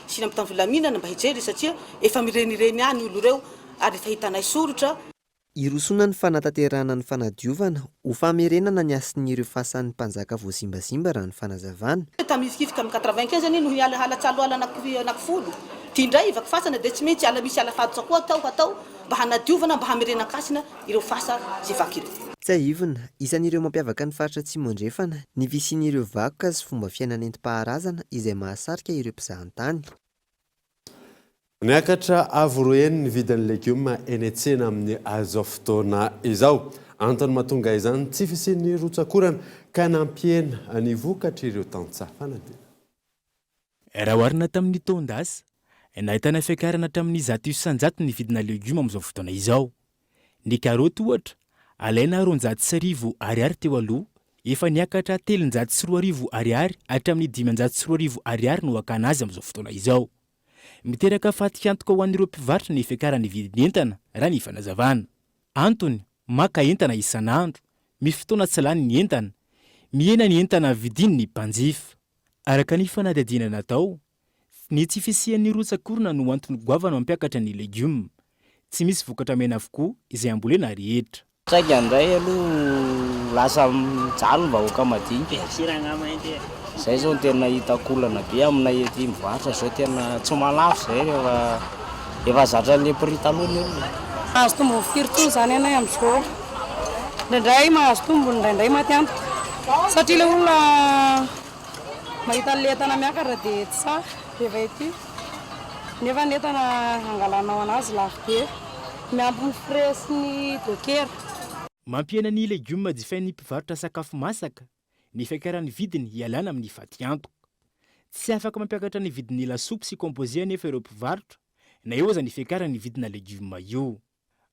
sy ny mpitandro filaminana mba hijery satria efa mirenireny any olo ireo ary efa hitanay soritra. Hirosoana ny fanatanterahana ny fanadiovana ho famerenana ny hasin'ireo fasan'ny mpanjaka voazimbazimba raha ny fanazavana. Tamin'ny hifikifiky tamin'ny 95 anie no hiala halatsalo ala anakifolo. Ty indray vaky fasana dia tsy maintsy ala misy ala faditra koa atao hatao mba hanadiovana mba hamerenan-kasina ireo fasa izay vaky ireo. Tsiahivina, isan'ireo mampiavaka ny faritra Atsimo Andrefana ny fisian'ireo vakoka sy fomba fiaina nentim-paharazana izay mahasarika ireo mpizahantany. Niakatra avo roa heny ny vidin'ny legioma eny an-tsena amin'izao fotoana izao. Antony mahatonga izany ny tsy fisian'ny rotsak'orana ka nampihena ny vokatr'ireo tantsaha fanadinana. Raha oharina tamin'ny taon-dasa, nahitana fiakarana hatramin'ny 100% ny vidina legioma amin'izao fotoana izao. Ny karaoty, ohatra, alaina 1200 ariary teo aloha, efa niakatra 2300 ariary hatramin'ny 2500 ariary no hakana azy amin'izao fotoana izao. Miteraka fatiantoka ho an'ireo mpivarotra ny fiakaran'ny vidin'entana, raha ny fanazavana. Antony, maka entana isan'andro, misy fotoana tsy lany ny entana, mihena ny entana vidian'ny mpanjifa. Araka ny fanadihadiana natao, ny tsy fisian'ny rotsak'orona no antony goavana mampiakatra ny legioma. Tsy misy vokatra mena avokoa izay ambolena rehetra. Saika indray aloha lasa mijaly ny vahoaka madinika e. Zay zao no tena hitako olana be aminay aty mivarotra zao tena tsy mahalafo zay rehefa efa zatra an'le prix taloha ny olona. Mahazo tombony firy intsony izany ianay amin'izao. Indraindray mahazo tombony, indraindray maty antoka. Satria ilay olona mahita an'ilay entana miakatra dia tsy sahy rehefa ety. Nefa ny entana angalanao anazy lafo be. Miampy ny frais sy ny dokera. Mampihena ny legioma jifain'ny mpivarotra sakafo masaka ny fiakaran'ny vidiny hialana amin'ny fatiantoka. Tsy afaka mampiakatra ny vidin'ny lasopy sy composé anefa ireo mpivarotra na eo aza ny fiakaran'ny vidina legioma io.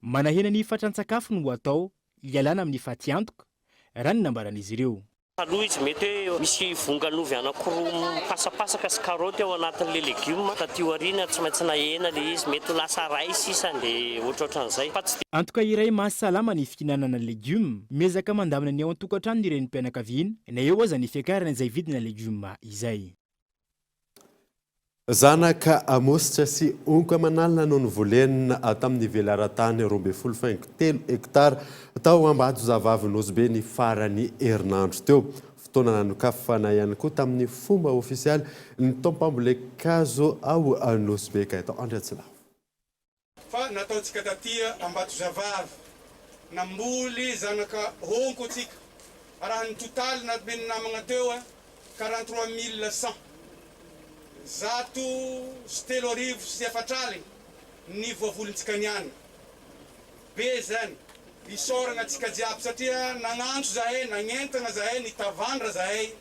Manahena ny fatran-tsakafo no atao hialana amin'ny fatiantoka, raha ny nambaran'izy ireo. Taloha izy mety hoe misy vongan'ovy anankiroa mipasapasaka sy karaoty ao anatin'ilay legioma, taty aoriana tsy maintsy nahena ilay izy, mety ho lasa iray sisa dia ohatrohatran'izay fa tsy dia. Antoka iray mahasalama ny fihinanana legioma. Miezaka mandamina ny ao an-tokantrano ny renim-pianakaviana na eo aza ny fiakarana izay vidina legioma izay. Zanaka mositra sy honko aman'alina no novolena tamin'ny velaran-tany 12 faingo telo hektara tao Ambatozavavy Nosy Be ny faran'ny herinandro teo. Fotoana nanokafana ihany koa tamin'ny fomba ofisialy ny taom-pambolen-kazo ao Nosy Be Gaëtan Andriantsilavo. Fa nataontsika taty Ambatozavavy, namboly zanaka honko tsika, raha ny totaly nomen'ny namagna teo 43 100, 3400 ny voavolintsika niany. Be zany. Isaoragna antsika jiaby satria nagnantso zahay, nagnentagna zahay, nitavandra zahay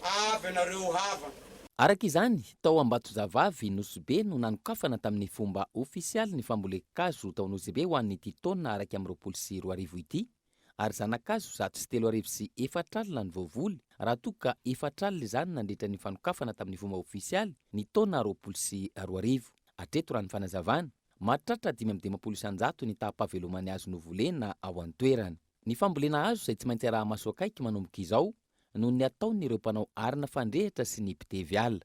avy anareo havagna. Araka izany, tao Ambatozavavy, Nosy Be no nanokafana tamin'ny fomba ofisialy ny fambolen-kazo tao Nosy Be ho an'ity taona 2021 ity, ary zana-kazo 3400 no voavoly, raha toa ka 40 izany nandritra ny fanokafana tamin'ny fomba ofisialy ny taona 2020. Hatreto raha ny fanazavana, mahatratra 55% ny taham-pahaveloman'ny hazo novolena ao an-toerana. Ny fambolena hazo izay tsy maintsy araha-maso akaiky manomboka izao noho ny ataon'ireo mpanao arina fandrehitra sy ny mpitevy ala.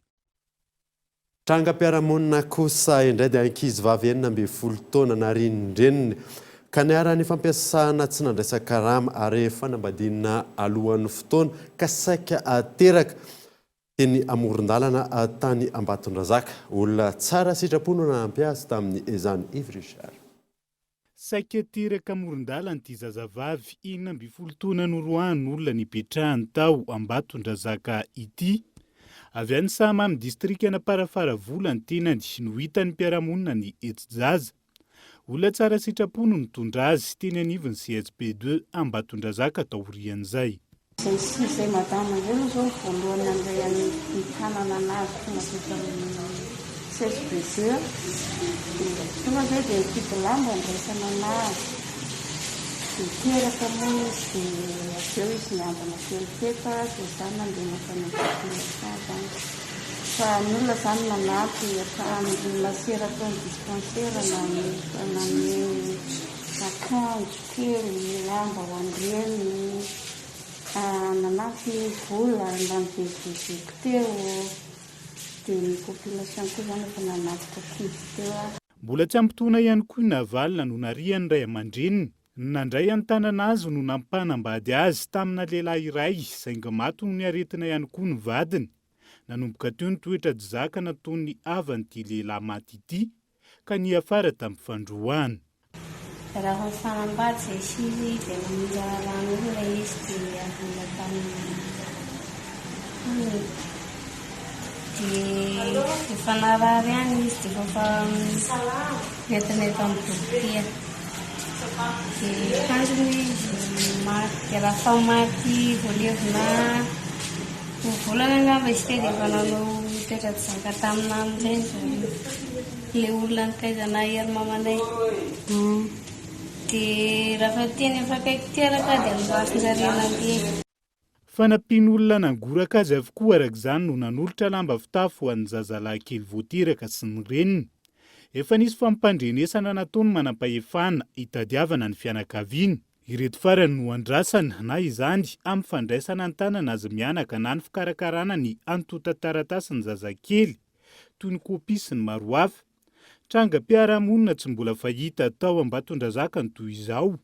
Trangam-piarahamonina kosa indray dia ankizivavy 16 taona narian'ny reniny ka niharan'ny fampiasana tsy nandraisan-karama ary fanambadiana alohan'ny fotoana ka saika teraka teny amoron-dalana tany Ambatondrazaka. Olona tsara sitrapo no nanampy azy tamin'izany Yves Richard. Saika teraka amoron-dalana ity zazavavy 16 taona noroahan'olona nipetrahany tao Ambatondrazaka ity. Avy any Sahamamy distrikan'Amparafaravola ny tenany no hitan'ny mpiara-monina ny hetsi-jaza. Olona tsara sitrapo no nitondra azy teny anivon'ny CSB deux Ambatondrazaka taorian'izay. Izay sy izay madama izay aloha izao no voalohany nandray an'ny tanana anazy tonga teto amin'ny CSB deux dia tonga izay dia nifidy lamba andraisana anazy dia teraka moa izy dia avy eo izy niambina kely teto dia izaho nandeha nankany amin'ny population izany fa ny olona izany nanampy hatramin'ny masera tao amin'ny dispensaire nanome akanjo kely, lamba ho an-dreniny, nanampy vola mba nivezivezeko teo, dia ny population koa izany efa nanatitra kit teo. Mbola tsy ampy taona ihany koa i Navalona no narian'ny ray aman-dreniny. Ny nandray an-tanana azy no nampanambady azy tamina lehilahy iray saingy maty noho ny aretina ihany koa ny vadiny. Nanomboka teo ny toetra tsy zaka nataon'ny havan'ity lehilahy maty ity ka niafara tamin'ny fandroahana. Raha nifanambady izay sy izy dia namindra ran'olona izy dia avela tamin'ny hanina. Dia efa narary ihany izy dia efa nentina eto amin'ny dokotera. Dia tanjona izy maty. Dia raha fa maty voalevina roa volana angamba izy teo dia efa nanao toetra tsy zaka tamina amin'izay ny zareo. Ilay olona nitaiza anay ary mamanay. Dia raha fa tena efa akaiky teraka dia norasin-jareo nandeha. Fanampian'olona nangoraka azy avokoa araka izany no nanolotra lamba fitafy ho an'ny zazalahy kely vao teraka sy ny reniny. Efa nisy fampandrenesana nataon'ny manampahefana hitadiavana ny fianakaviany. Ireto farany no andrasana na izany amin'ny fandraisana an-tanana azy mianaka na ny fikarakarana ny antontan-taratasin'ny zazakely toy ny kopia sy ny maro hafa. Trangam-piarahamonina tsy mbola fahita tao Ambatondrazaka ny toy izao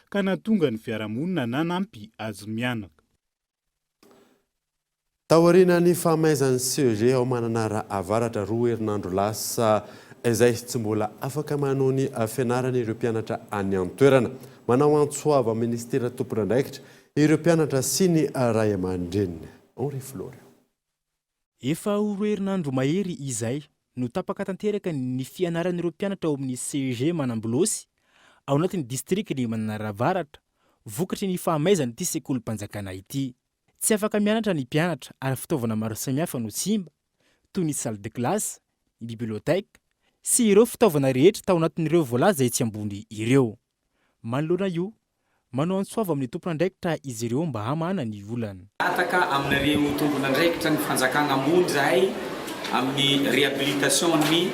ka nahatonga ny fiarahamonina nanampy azy mianaka. Taorian'ny fahamaizan'ny CEG ao Mananara Avaratra roa herinandro lasa izay, tsy mbola afaka manohy ny fianarany ireo mpianatra any an-toerana. Manao antso avo amin'ny minisitera tompon'andraikitra ireo mpianatra sy ny ray aman-dreniny. Henri Florian. Efa ho roa herinandro mahery izay no tapaka tanteraka ny fianaran'ireo mpianatra ao amin'ny CEG Manambolosy, ao anatin'ny distrikan'i Mananara Avaratra, vokatry ny fahamaizan'ity sekolim-panjakana ity. Tsy afaka mianatra ny mpianatra ary fitaovana maro samihafa no simba, toy ny salle de classe, ny bibliothèque, sy ireo fitaovana rehetra tao anatin'ireo voalaza etsy ambony ireo. Manoloana io, manao antso avo amin'ny tompon'andraikitra izy ireo mba hamahana ny olana. Mangataka aminareo tompon'andraikitra ny fanjakagna ambony zahay amin'ny réhabilitation ny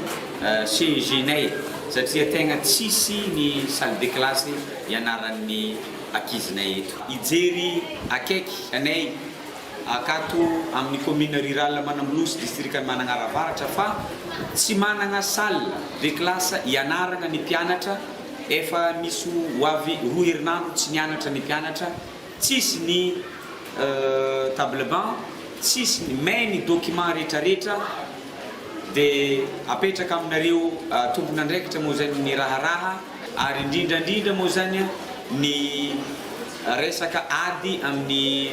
CEG-nay satria tegna tsisy ny salle de classe ianaran'ny ankizinay eto. Hijery akaiky anay akato amin'ny commune rurale Manambolosy distrikan'i Managnara Avaratra fa tsy managna salle de classe ianaragna ny mpianatra Efa misy ho avy roa herinandro tsy nianatra ny mpianatra, tsisy ny table banc, tsisy ny may ny document rehetrarehetra dia apetraka aminareo tompon'andraikitra moa zany ny raharaha ary indrindra indrindra moa zany ny resaka ady amin'ny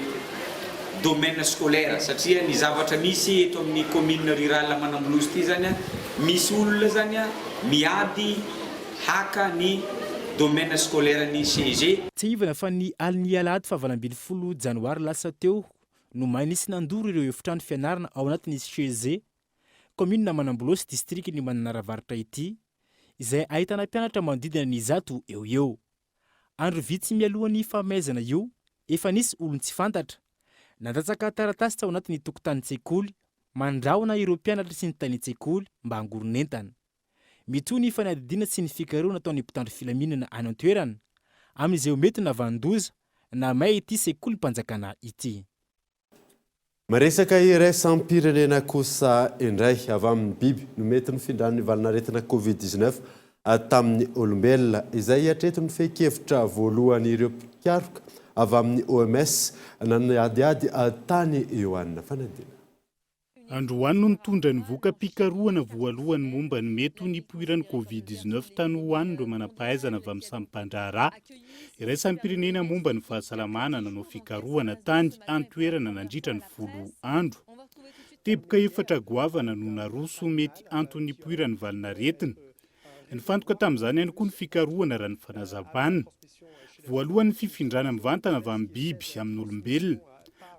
domaine scolaire satria ny zavatra misy eto amin'ny commune rurale Manamboloso ity zany misy olona zany miady haka ny domaine scolaire ny CEG. Tsiahivina fa ny alin'ny alahady faha 18 janoary lasa teo no may nisy nandoro ireo efitrano fianarana ao anatin'ny CEG, kaominina Manambolosy, distrikan'i Mananara Avaratra ity, izay ahitana mpianatra manodidina ny 100 eo ho eo. Andro vitsy mialohan'ny fahamaizana io, efa nisy olon-tsy fantatra, nandatsaka taratasy tao anatin'ny tokotanin-tsekoly mandrahona ireo mpianatra sy ny talen-tsekoly mba hangoron'entana. Mitohy ny fanadihadiana sy ny fikarohana ataon'ny mpitandro filaminana any an-toerana amin'izay ho mety nahavanon-doza na may ity sekolim-panjakana ity. Miresaka iraisam-pirenena kosa indray, avy amin'ny biby no mety nifindran'ny valanaretina Covid 19 tamin'ny olombelona, izay hatreto ny fehin-kevitra voalohan'ireo mpikaroka avy amin'ny OMS nanadihady tany Iohanina. Fanadihadiana. Androany no nitondra ny voka-pikarohana voalohany momba ny mety ho nipoiran'ny Covid 19 tany ho any ireo manam-pahaizana avy amin'ny samy mpandraharaha iraisam-pirenena momba ny fahasalamana nanao fikarohana tany an-toerana nandritra ny folo andro. Teboka efatra goavana no naroso ho mety antony nipoiran'ny valanaretina. Nifantoka tamin'izany ihany koa ny fikarohana raha ny fanazavana. Voalohany ny fifindrana mivantana avy amin'ny biby amin'olombelona.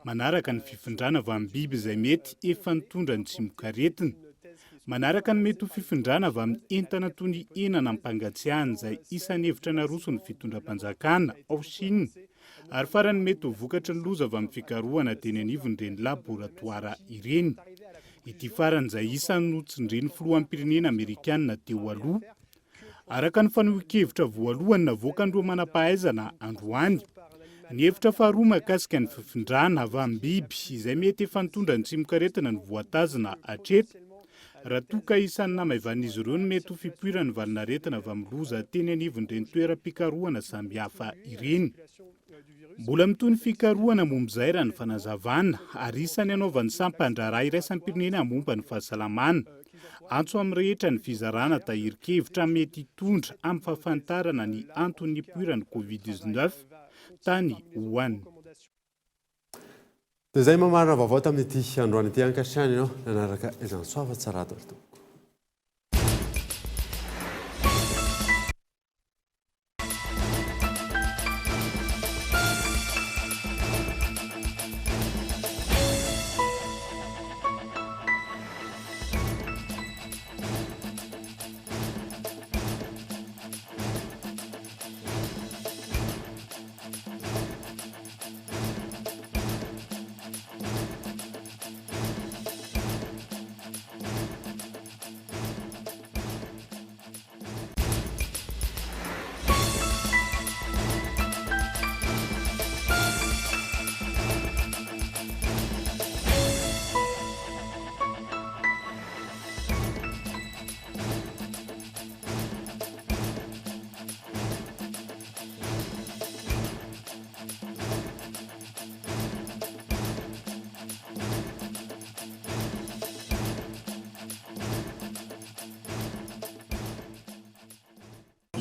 Manaraka ny fifindrana avy amin'ny biby izay mety efa nitondra ny tsimokaretina. Manaraka ny mety ho fifindrana avy amin'ny entana toy ny hena nampangatsiahana izay isan'ny hevitra naroson'ny fitondram-panjakana ao Chine. Ary farany mety ho vokatry ny loza avy amin'ny fikarohana teny anivon'ireny laboratoara ireny. Ity farany izay isan'ny notsindrin'ny filoham-pirenena amerikana teo aloha. Araka ny fanehoan-kevitra voalohany navoakan'ireo manam-pahaizana androany. Ny hevitra faharoa mahakasika ny fifindrana avy amin'ny biby izay mety efa nitondra ny tsimokaretina no voatazona hatreto. Raha toa ka isan'ny namaivanin'izy ireo ny mety ho fipoiran'ny valanaretina avy amin'ny loza teny anivon'ireny toeram-pikarohana samihafa ireny. Mbola mitohy ny fikarohana momba izay raha ny fanazavana ary isan'ny hanaovan'ny sampan-draharaha iraisam-pirenena momba ny fahasalamana. Antso amin'ny rehetra ny fizarana tahirin-kevitra mety hitondra amin'ny fahafantarana ny antony nipoiran'ny Covid 19 tany ho any. Dia izay mamarana vaovao tamin'ity androany ity. Ankasitrahana ianao nanaraka izany. Soava tsara daholo tompoko.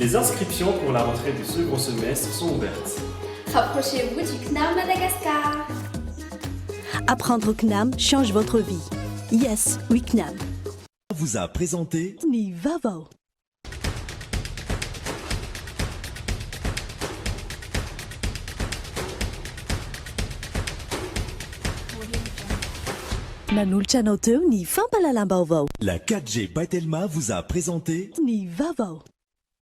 Les inscriptions pour la rentrée du second semestre sont ouvertes. Rapprochez-vous du CNAM Madagascar. Apprendre au CNAM change votre vie. Yes, we CNAM. Vous a présenté Ny vaovao. Nanolotra anao teo ny fampahalalam-baovao. La 4G by Telma vous a présenté Ny vaovao.